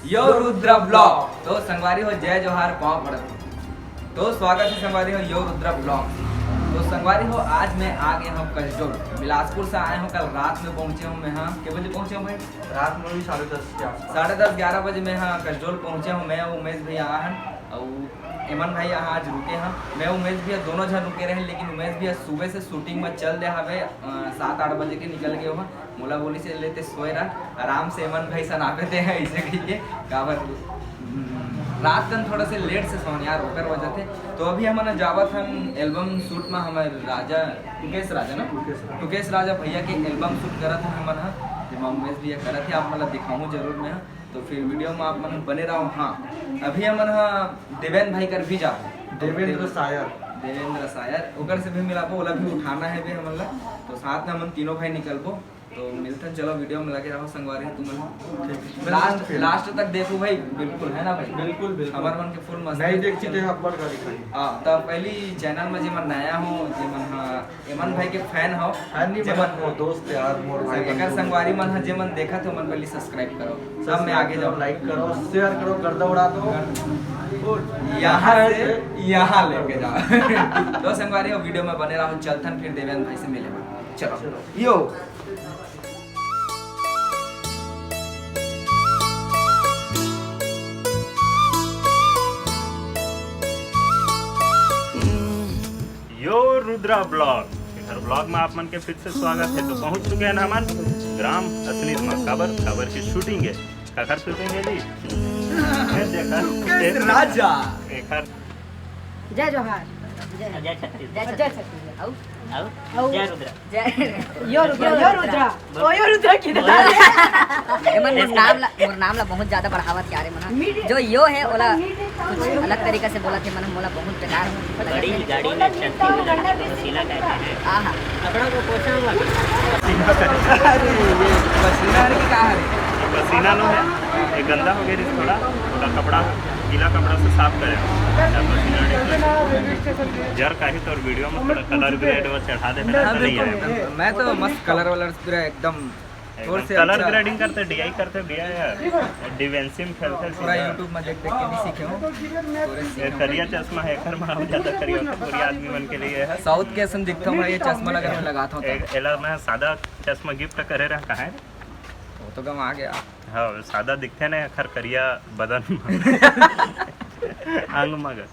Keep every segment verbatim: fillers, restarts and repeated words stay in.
यो Rudra blog. तो संगवारी हो, जय जोहार, पाँव पड़त। तो स्वागत है संगवारी हो यो रुद्रा ब्लॉग। तो संगवारी हो, आज मैं आ गया हूँ कसडोल, बिलासपुर से आए हूँ। कल रात में पहुँचे हूँ मैं। हाँ, के बजे पहुँचे हूँ भाई? रात में भी साढ़े दस के आसपास। साढ़े दस, ग्यारह बजे मैं, हाँ, कसडोल पहुँचे हूँ। मैं, उमेश भैया आ हन, और एमन भाई यहाँ आज रुके हैं। मैं, उमेश भैया दोनों जन रुके रहे, लेकिन उमेश भैया सुबह से शूटिंग में चल दे हवे, अ, सात आठ बजे के निकल गए हो। मोला बोलिस हे, "ले ते सोए रह, आराम से एमन भाई सन आबे ते हैं," ऐसे कहिके। काबर, हम्म, रात कन थोड़ा से लेट से सोन यार, ओकर वजह थे। तो अभी हमन जावत हन एल्बम शूट में, हमर राजा, टुकेश राजा ना? टुकेश राजा। टुकेश राजा भैया के एल्बम शूट करत हन हमन ह, जेमा उमेश भैया करत हे, आप मन ला दिखाहूँ जरूर मैं ह। तो फिर वीडियो में आप मन बने रहो। हाँ, अभी हमन ह देवेंद्र भाई कर भी जाबो। देवेंद्र सायर। देवेंद्र सायर, ओकर से भी मिलाबो, ओला भी उठाना है बे हमन ला। तो साथ में हमन तीनों भाई निकलबो। तो मिलथन, चलो वीडियो में लगे रहो संगवारी तुमन। ठीक। लास्ट, लास्ट तक देखो भाई, बिल्कुल, है ना भाई? बिल्कुल, बिल्कुल। हमर मन के फुल मस्त नहीं है। देखी तो अब्बड़ गाड़ी खाई। हाँ, तो पहली चैनल में जेमन नया हो, जेमन, हाँ, एमन भाई के फैन हो, फैन नहीं जेमन बना, वो दोस्त यार, मोर भाई एकर बंधु। संगवारी मन ह जेमन देखत हो, मन पहली सब्सक्राइब करो, सब में आगे जाओ। लाइक करो, शेयर करो, गर्दा उड़ा दो। और यहाँ से यहाँ लेके जाओ। तो संगवारी हो, वीडियो में बने रहो, चलथन फिर देवेंद्र भाई से मिले। चलो। चलो। यो। यो रुद्रा ब्लॉग, एकर ब्लॉग में आप मन के फिर से स्वागत है। तो पहुंच चुके हैं हमन ग्राम असनीर में। काबर, काबर की शूटिंग है। काकर शूटिंग है जी? ये देखा, टुकेश राजा। एकर जय जोहार। जय जय छत्तीसगढ़। जय छत्तीसगढ़। आऊ? आऊ? आऊ? जय रुद्रा। जय। यो रुद्रा, यो रुद्रा। ओ, यो रुद्रा की दादा। एमन मोर नाम ला, मोर नाम ला बहुत ज्यादा बढ़ावत यार मन। जो यो है, ओला कुछ अलग तरीका से बोलत हे मन, मोला बहुत बेकार हो। बड़ी गाड़ी में चलती हुई लड़की को पसीना कहते हैं। आहा। कपड़ा को पोछा हुआ। अरे, ये पसीना आने की कहा है? पसीना नो है, ये गंदा हो गया थोड़ा, थोड़ा कपड़ा, गीला कपड़ा से साफ करे। जर काही तो वीडियो में थोड़ा कलर ग्रेड वो चढ़ा दे, हाँ, बिल्कुल। मैं तो मस्त कलर वलर पूरा एकदम एकदम कलर ग्रेडिंग करते, डीआई करते भैया यार। डिवेंसिम खेलते पूरा सीधा। YouTube में देख देख के नहीं सीखे हूँ। पूरे सीखे हूँ। करिया चश्मा है, एकर में ज्यादा करिया होता, पूरी आदमी मन के लिए है। साउथ के असन दिखता हूँ मैं, ये चश्मा लगा, मैं लगाता हूँ तो। ए-, एला मैं सादा चश्मा गिफ्ट करे रहा, कहाँ है? वो तो गम आ गया। हाँ, सादा दिखते ना, एकर करिया बदन में। अंग मग।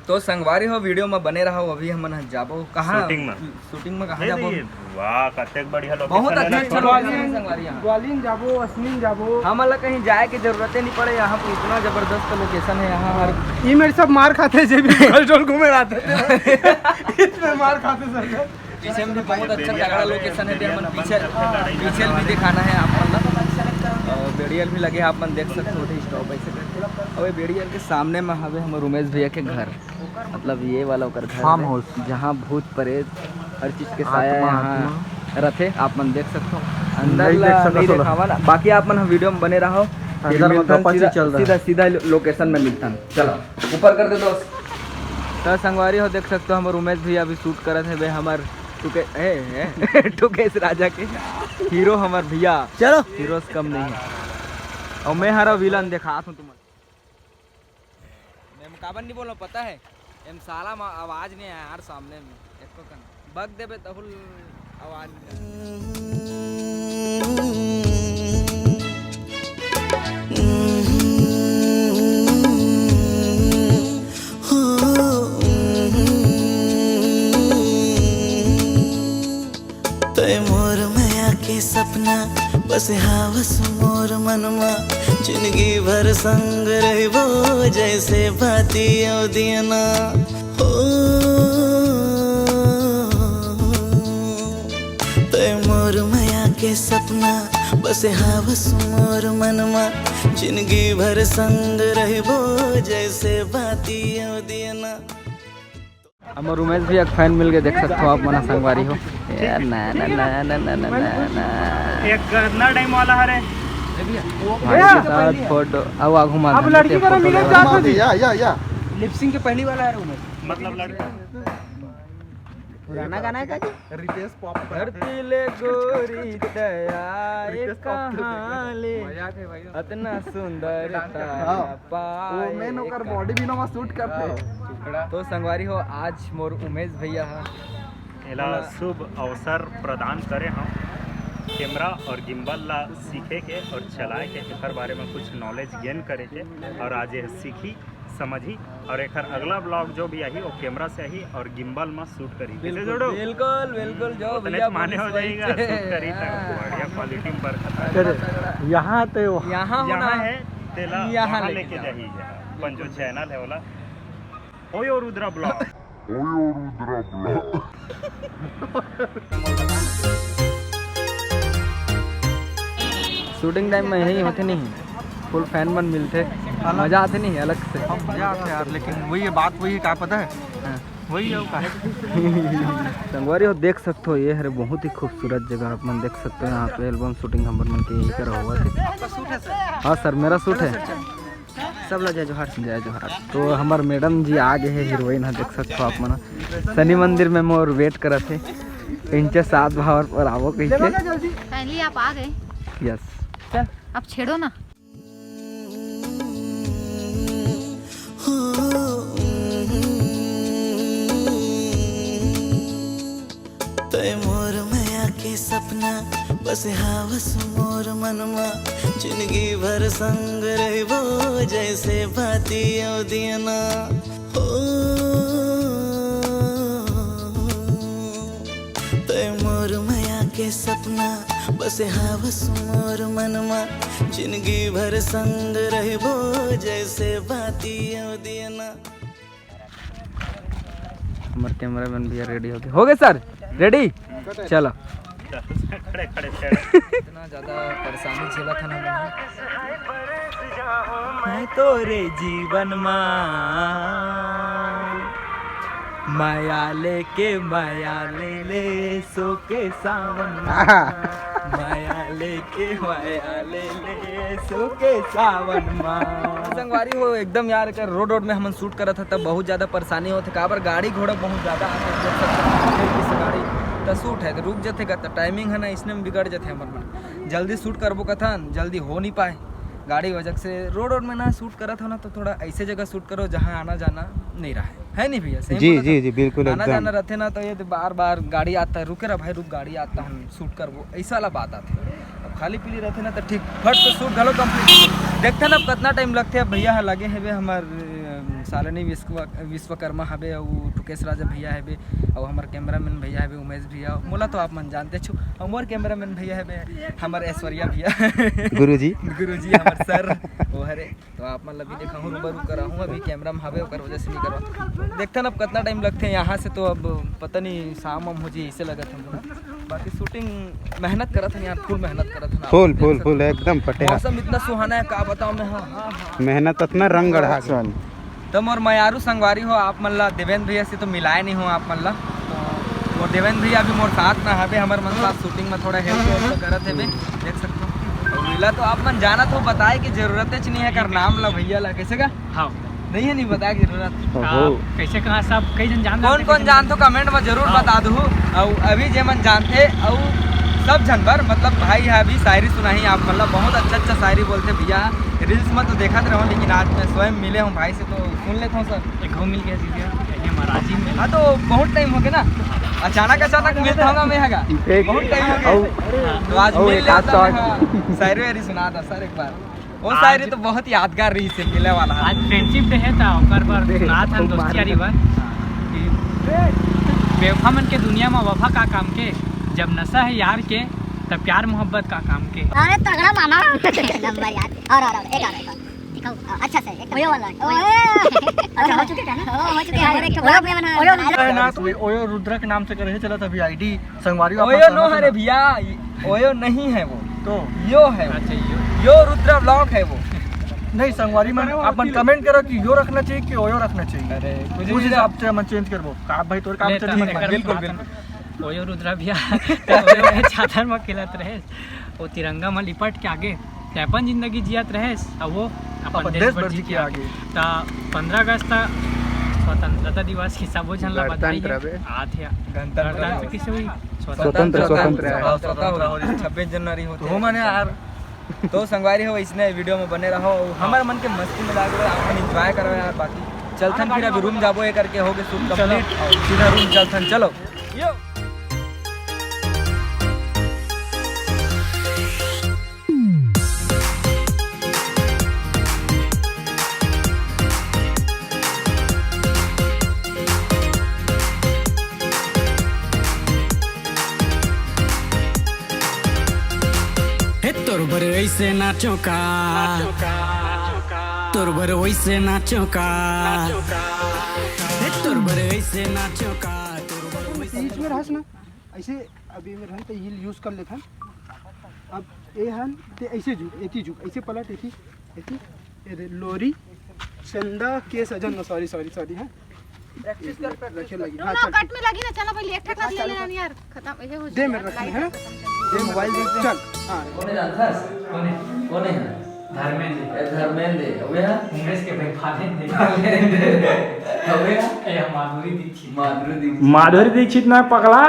तो संगवारी हो, वीडियो में बने रहो। अभी हमन ह जाबो कहाँ? शूटिंग में। शूटिंग में कहाँ जाबो? वाह, कतेक बढ़िया लोकेशन बहुत अच्छा, अच्छा लोकेशन है संगवारी यहाँ। ग्वालिन जाबो, असनीन जाबो। हमन ला कहीं जाए के जरूरत ही नहीं पड़े, यहाँ पे इतना जबरदस्त लोकेशन है यहाँ हर। ये मेरे सब मार खाते जे भी कल डोल घूमे रहते थे। इसमें मार खाते सब। पीछे में भी बहुत अच्छा तगड़ा लोकेशन है, हमन पीछे, पीछे भी दिखाना है आप मन ला। और बेड़ियल भी लगे, आप मन देख सकते हो, स्टॉप ऐसे करके। और ये बेड़ियल के सामने में हवे हमर उमेश भैया के घर, मतलब ये वाला ओकर घर फार्म हाउस, जहाँ भूत प्रेत हर चीज के साया यहाँ रथे। आप मन देख सकते हो, अंदर नहीं ला देख सकत नहीं हो। देखावा ना, बाकी आप मन वीडियो में बने रहो। अंदर में गप्पा चल रहा है। सीधा, सीधा लोकेशन में मिलता है। चलो, ऊपर कर दे दोस्त। तो संगवारी हो, देख सकते हो, हमर उमेश भैया अभी शूट करत हे बे, हमर टुके-, ए, ए, टुकेश राजा के हीरो हमर भैया। चलो। हीरो से कम नहीं है। और मैं हरा विलन देखात हूँ तुमन। मैं काबर नहीं बोला पता है? एम साला में आवाज नहीं आया यार, सामने में एको कन बग देबे तहुल आवाज नहीं आया। तय मोर मया के सपना बस हावस मोर मन मा, जिंदगी भर संग रहबो जैसे बाती अउ दियना। हो, तय मोर मया के सपना बस हावस मोर मन मा, जिंदगी भर संग रहबो जैसे बाती अउ दियना। हमर उमेश भैया के फैन मिल गए, देख सकते हो आप मन संगवारी हो। यार, ना, ना, ना। एक गरना टाइम वाला हरे। भाई के साथ फोटो, अब आगू मा अब लड़की करा मिले जात हो जी। या, या, या। लिपसिंग के पहली वाला है उमेश। मतलब लड़का। पुराना गाना है का जी? रितेश पॉप पर धरती ले गोरी तया रितेश पॉप के कहाँ ले मजाक है भाई। अतना सुंदर हाँ। वो मेन ओकर बॉडी भी नवा सूट करते हैं। तो संगवारी हो, आज मोर उमेश भैया हा एला शुभ अवसर प्रदान करे हम कैमरा और गिम्बल ला सीखे के और चलाए के, एकर बारे में कुछ नॉलेज गेन करे के। और आज ये सीखी समझी और एकर अगला ब्लॉग जो भी आही वो कैमरा से आही और गिम्बल में शूट करी। कैसे जोड़ो? बिल्कुल बिल्कुल, जो उतने भैया माने हो जाएगा, शूट करी तक हाँ। बढ़िया क्वालिटी में बरकत। यहाँ तो यहाँ होना है, तेला यहाँ लेके जाही। अपन जो चैनल है ओला OYO Rudra blog. Shooting time में यही होते नहीं, फुल फैन मन मिलते, मजा आते नहीं अलग से। हाँ, मजा आते यार, लेकिन वही है, बात वही है, का पता है? हाँ। वही है, का है? संगवारी हो, देख सकते हो, ये हरे बहुत ही खूबसूरत जगह आप मन देख सकते हो। यहाँ पे एल्बम शूटिंग हमर मन के यही करा हुआ थे। हाँ सर, मेरा शूट है। सब ला जय जोहार। जय जोहार। तो हमर मैडम जी आ गए हैं, हीरोइन है, देख सकते हो आप मन। शनि मंदिर में मोर वेट करत है, इनके साथ भावर पर आवो कह के। फाइनली आप आ गए। यस। अब छेड़ो ना। तय मोर मया के सपना बस हावस मोर मन मा, जिंदगी भर संग रहबो जैसे बाती अउ दियना। हो तय मोर मया के सपना बस हावस मोर मन मा, जिंदगी भर संग रहबो जैसे बाती अउ दियना। हमारे कैमरामैन भैया रेडी हो गए। हो गए सर, रेडी? चलो। खड़े खड़े खड़े। इतना ज्यादा परेशानी झेला था ना मैंने। मैं तोरे जीवन मा माया लेके माया ले ले सो के सावन मा। माया लेके माया ले ले सो के सावन मा। संगवारी हो, एकदम यार, कर रोड रोड में हमन शूट करत ह, तब बहुत ज्यादा परेशानी होथे, काबर गाड़ी घोड़ा बहुत ज्यादा आथे, देख सकते हो, तेज गाड़ी त शूट है त रुक जथे का, त टाइमिंग है ना, इसने में बिगड़ जथे हमर मन। जल्दी शूट करबो कथन, जल्दी हो नहीं पाए गाड़ी वजह से। रोड रोड में ना शूट करत हो ना, तो थोड़ा ऐसे जगह शूट करो जहाँ आना जाना नहीं रहे, है नहीं भैया? सही जी बोला जी था? जी, बिल्कुल आना एकदम। जाना रहते ना, तो ये तो बार बार गाड़ी आता है, रुके रहा भाई, रुक, गाड़ी आता, हम शूट करबो, ऐसा वाला बात आते। अब खाली पीली रहते ना, तो ठीक, फट से शूट घलो कंप्लीट। देखते ना, अब कितना टाइम लगते। अब भैया ह लगे हेबे, हमार अ, सालनी विश्व-, विश्वकर्मा हबे, अउ टुकेश राजा भैया हबे, अउ हमार कैमरामैन भैया हबे, उमेश भैया, मोला तो आप मन जानते छो, अउ मोर कैमरामैन भैया हबे, हमार ऐश्वर्या भैया। गुरुजी। गुरुजी, हमार सर, वो हरे। तो आप मन ला भी देखाहूँ, रूबरू कराहूँ, अभी कैमरा में हवे, ओकर वजह से नहीं करवा। देखथन अब कितना टाइम लगथे यहाँ से, तो अब पता नहीं शाम वाम हो जी, ऐसे लगत है हमको। बाकी शूटिंग मेहनत करत हन यार, फुल मेहनत करत हन। फुल, फुल, फुल, एकदम फटे हाथ। मौसम इतना सुहाना है, का बताऊँ मैं। हाँ, हाँ, हाँ। मेहनत इतना रंग गढ़ा के। तो मोर मयारू संगवारी हो, आप मन ला देवेंद्र भैया से तो मिलाए नहीं हो आप मन ला। तो मोर देवेंद्र भैया अभी मोर साथ में हवे, हमर मन साथ शूटिंग में थोड़ा हेल्प वेल्प करत हेबे, देख सकते हो। तो मिला तो आप मन जानत हो, बताए की जरूरत च नहीं है, कर नाम ला भैया ला, कैसे का? हाँ। नहीं है, नहीं बताए की जरूरत। ओहो। आप कैसे कहाँ सब कई जन जान कौन कौन जानत हो, कमेंट में जरूर हाँ। बता दू। अउ अभी जे मन जानते, अउ सब झन बर, मतलब भाई है, अभी शायरी सुनाही आप, मतलब बहुत अच्छा अच्छा शायरी बोलते भैया। रील्स में तो देखत रहो, लेकिन आज मैं स्वयं मिले हूँ भाई से, तो सुन लेता हूँ सर। एक घूम मिल गया जी, ये हमारा राजीव में। हाँ, तो बहुत टाइम हो गया ना, अचानक अचानक मिलता हूँ मैं, हैगा। एक बहुत टाइम हो गया। अउ, तो आज अउ मिल एक लेता हूँ, हाँ। शायरी वायरी सुना था सर एक बार। वो आज शायरी तो बहुत यादगार रही से मिले वाला है। आज फ्रेंडशिप डे है, तो ओकर बर देख, सुनात हन खूब दोस्ती मार यारी बर कि बेवफा मन के दुनिया में वफा का काम के, जब नशा है यार के, तब प्यार मोहब्बत का काम के। अरे तगड़ा मामा। नंबर यार। और, और, और, एक और, एक और। दिखाओ। अच्छा से, एक ओयो वाला। ओयो। अच्छा, हो चुके थे ना? हो, हो चुके हैं। और एक ठो ओयो अपने बना, ओयो बना। रुद्रा है ना, तो ओयो रुद्रा के नाम से करे चला था अभी आईडी। संगवारी ओयो नो हरे भैया, ओयो नहीं है वो। तो? यो है वो। अच्छा, यो। यो रुद्रा ब्लॉग है वो। नहीं, संगवारी मन, आप मन कमेंट करो कि यो रखना चाहिए कि ओयो रखना चाहिए। अरे, कुछ उस हिसाब से हम चेंज करबो। का भाई, तोर काम चल रही है। बिल्कुल, बिल्कुल। ओयो रुद्रा भैया, ओयो में चादर में खेलत रहे, वो तिरंगा में लिपट के आगे, ते अपन जिंदगी जियत रहे, अब वो अपन देश भर जी के आगे। त पंद्रह अगस्त त स्वतंत्रता दिवस के सबो झन ला बधाई हे। गणतंत्र बे। आत हे। गणतंत्र। गणतंत्र किसे हुई? स्वतंत्र, स्वतंत्र। स्वतंत्र। हाँ, स्वतंत्र हो, छब्बीस जनवरी होथे। हो माने यार, तो संगवारी हो, इसने वीडियो में बने रहो, हमर मन के मस्ती में लागे रहो, अपन एंजॉय करो यार। बाकी चलथन फिर अभी रूम जाबो, ये करके होगे शूट चलो। कंप्लीट, सीधा रूम चलथन, चलो। यो। हे तोर बर ऐसे नाचो का, तोर बर वैसे नाचो का, हे तोर बर ऐसे नाचो का, तोर बर वैसे बीच में रहस ना, ऐसे अभी में रहन तो हील यूज कर लेथन। अब ए हन ते ऐसे झुक, एती झुक, ऐसे पलट, एती, एती, ये दे, लोरी, चंदा के सजन, सॉरी, सॉरी, सॉरी, हाँ। प्रैक्टिस कर, प्रैक्टिस रखे कर। लगी। हाँ, नो, चल। कट में लगी ना, चला पहले एक ठक हाँ, ले चालू लेना कर। यार, खत्म, ये हो दे जाए, मेरे रख लाइट में, है ना? खत्म कर दे। दे मोबाइल दे, चल। हाँ। कोने जानथस? कोने? कोने है? धर्मेंद्र। ए, धर्मेंद्र, अबे हाँ? उमेश के भाई फालेंद्र। फालेंद्र। अबे हाँ? ए, हम माधुरी दीक्षित। माधुरी दीक्षित। माधुरी दीक्षित ना पगला,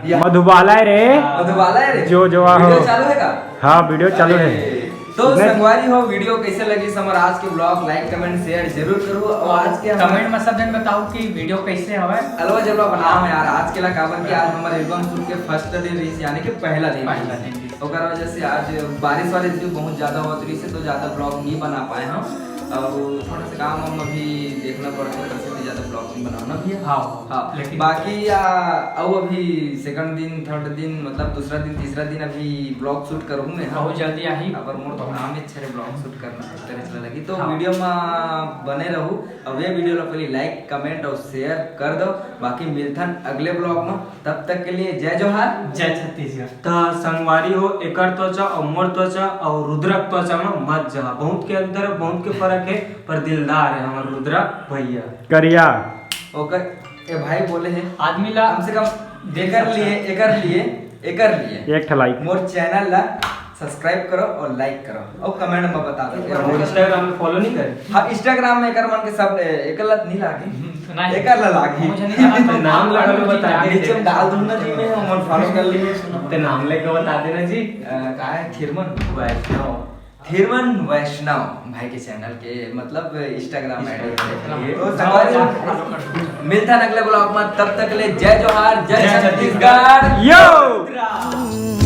या। मधुबाला है रे। हाँ। मधुबाला है रे। जो, जो, वीडियो आहो। चालू है का? हाँ, वीडियो चालू है। अरे, तो नहीं। संगवारी हो, वीडियो कैसे लगी हमर आज के ब्लॉग, लाइक, कमेंट, शेयर जरूर करू। और आज के हम कमेंट में सब जन बताओ कि वीडियो कैसे हवय। अलवा जलवा बनाओ यार, आज के ला, काबर कि आज हमर एल्बम शूट के फर्स्ट डे रहिस, यानी कि पहला दिन पहला रहिस। दिन रहिस। ओकर वजह से आज बारिश वारिश भी बहुत ज्यादा होत रहिस, तो ज्यादा ब्लॉग नहीं बना पाए हम। और थोड़ा सा काम हम अभी देखना पड़ता है, वैसे भी ज्यादा ब्लॉग नहीं बनाना भी है। हाँ, हाँ, लेकिन बाकी आ, अउ अभी सेकंड दिन, थर्ड दिन, मतलब दूसरा दिन, तीसरा दिन अभी ब्लॉग शूट करूँ मैं। हाँ। बहुत जल्दी आही। अब मोर तो काम ही अच्छे ब्लॉग शूट करना, इस तरह चला लगी। तो हाँ। वीडियो में बने रहू। अब ये वीडियो ला पहले लाइक, कमेंट और शेयर कर दो। बाकी मिलथन अगले ब्लॉग में, तब तक के लिए जय जोहार। जय छत्तीसगढ़। त संगवारी हो, एकर त्वचा और मोर त्वचा और रुद्रक त्वचा में मत जा। बहुत के अंतर है, बहुत के फर्क है, पर दिलदार है हमर रुद्रक भैया। करिया। ओकर, ए भाई बोले है, आदमी ला कम से कम देख एकर सकता लिए, है। एकर लिए, एकर लिए एक ठा लाइक। मोर चैनल ला सब्सक्राइब करो और लाइक करो और कमेंट में बता दो। और Instagram में फॉलो नहीं करे? हाँ, Instagram में एकर मन के सब, ए, एकर लत नहीं लागे। हम्म, तो नहीं। एकर ला लागे। मुझे नहीं लगा, तो नाम लगा के बता दे। नीचे में डाल दूंगा जी मैं, मन फॉलो कर लिए। ते नाम लेके बता देना जी। अ, का है? थिरमन। वैष्णव। थिरमन वैष्णव भाई के चैनल के, मतलब Instagram आईडी है। तो संगवारी, मिलता है अगले ब्लॉग में, तब तक के लिए जय जोहार, जय जय छत्तीसगढ़। यो।